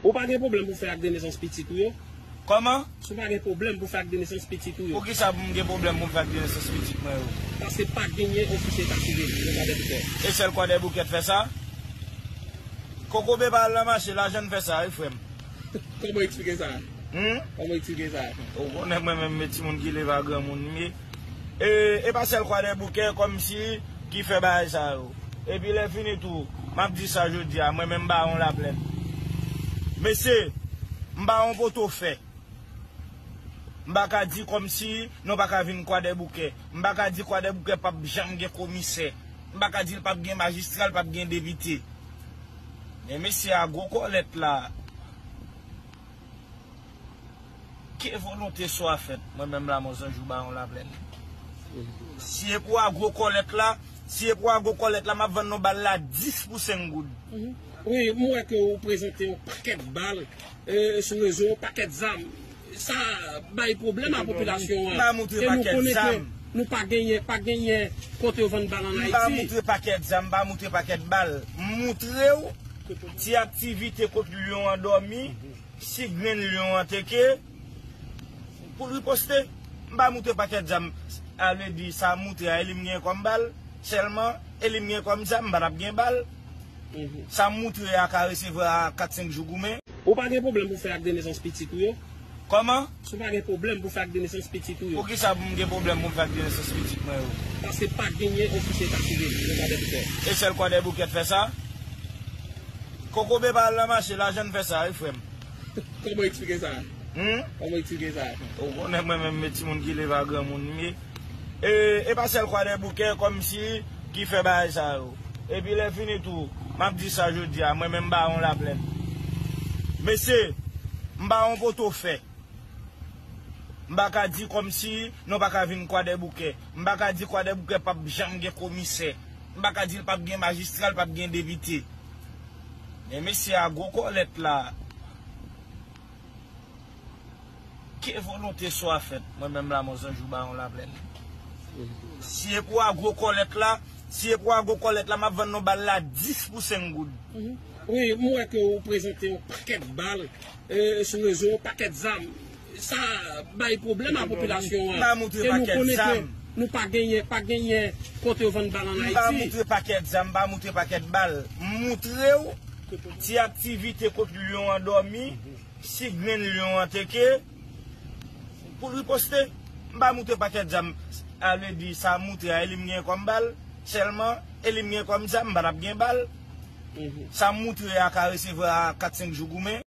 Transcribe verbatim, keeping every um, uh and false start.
Ou pa gen pwoblèm pou fè ak de nesans pitit ou yo? Kòman? Si w pa gen pwoblèm pou fè ak de nesans pitit ou yo? Poukisa pou m gen pwoblèm pou m fè ak de nesans pitit mwen yo? Paske pa genyen ofisye eta sivil nan Kwadèboukè. E sèl Kwadèboukè k fè sa? Kokobe pa al nan mache, lajan n fè sa, wi, frè m. Kòman w eksplike sa? Hmm? Kòman w eksplike sa? Ou konnen mwen menm, e timoun ki leve a granmoun m ye. E, e pa sèl Kwadèboukè kòmsi ki fè bagay sa yo. Epi lè fini tou, m ap di sa jodi a, mwen menm Bawon Laplèn. Mesye, m pa yon poto fè. M pa ka di kòmsi nou pa ka vin Kwadèboukè. M pa ka di Kwadèboukè p ap janm gen komisè. M pa ka di l p ap gen majistra, l p ap gen depite. Men mesye a gwo kòlèt la. Que volonté soit faite, mwen menm Lamò Zanjou Bawon Laplèn. Si e pou a gwo kòlèt la, si e pou a gwo kòlèt la, m ap vann nou bal la dis pou senk goud. Wi, m wè ke ou prezante yon pakèt bal, e, sou rezo, yon pakèt zam. Sa bay pwoblèm a popilasyon an. M pa moutre pakèt zam. Nou pa genyen, pa genyen kote yo vann bal an Ayiti. M pa moutre pakèt zam, m pa moutre pakèt bal. M moutre w ti aktivite kot lyon an dòmi, si grenn lyon an teke, pou l riposte. M pa moutre pakèt zam. A vle di, sa m moutre a, e li m gen kòm bal sèlman, e li m gen kòm zam, m pa t ap gen bal. Sa m moutre a ka resevwa kat senk jou goumen. Ou pa gen pwoblèm pou fè ak de nesans pitit ou yo? Kòman? Si w pa gen pwoblèm pou fè ak de nesans pitit ou yo? Poukisa pou m gen pwoblèm pou m fè ak de nesans pitit mwen yo? Paske pa genyen ofisye eta sivil nan Kwadèboukè. E sèl Kwadèboukè k fè sa? Kokobe pa al nan mache, lajan n fè sa, wi, frè m. Kòman w eksplike sa? Hmm? Kòman w eksplike sa? Ou konnen mwen menm, e timoun ki leve a granmoun m ye. E, e pa sèl Kwadèboukè kòmsi ki fè bagay sa yo. Epi lè fini tou, m ap di sa jodi a, mwen menm Bawon Laplèn. Mesye, m pa yon poto fè. M pa ka di kòmsi nou pa ka vin Kwadèboukè. M pa ka di Kwadèboukè p ap janm gen komisè. M pa ka di l p ap gen majistra, l p ap gen depite. Men mesye a gwo kòlèt la. Que volonté soit faite, mwen menm Lamò Zanjou Bawon Laplèn. Si e pou a gwo kòlèt la, si e pou a gwo kòlèt la, m ap vann nou bal la dis pou senk goud. Wi, m wè ke ou prezante yon pakèt bal, e, sou rezo, yon pakèt zam. Sa bay pwoblèm a popilasyon an. M pa moutre pakèt zam. Nou pa genyen, pa genyen kote yo vann bal an Ayiti. M pa moutre pakèt zam, m pa moutre pakèt bal. M moutre w ti aktivite kot lyon an dòmi, si grenn lyon an teke, pou l riposte. M pa moutre pakèt zam. A vle di, sa m moutre a, e li m gen kòm bal sèlman, e li m gen kòm zam, m pa t ap gen bal. Sa m moutre a ka resevwa kat senk jou goumen.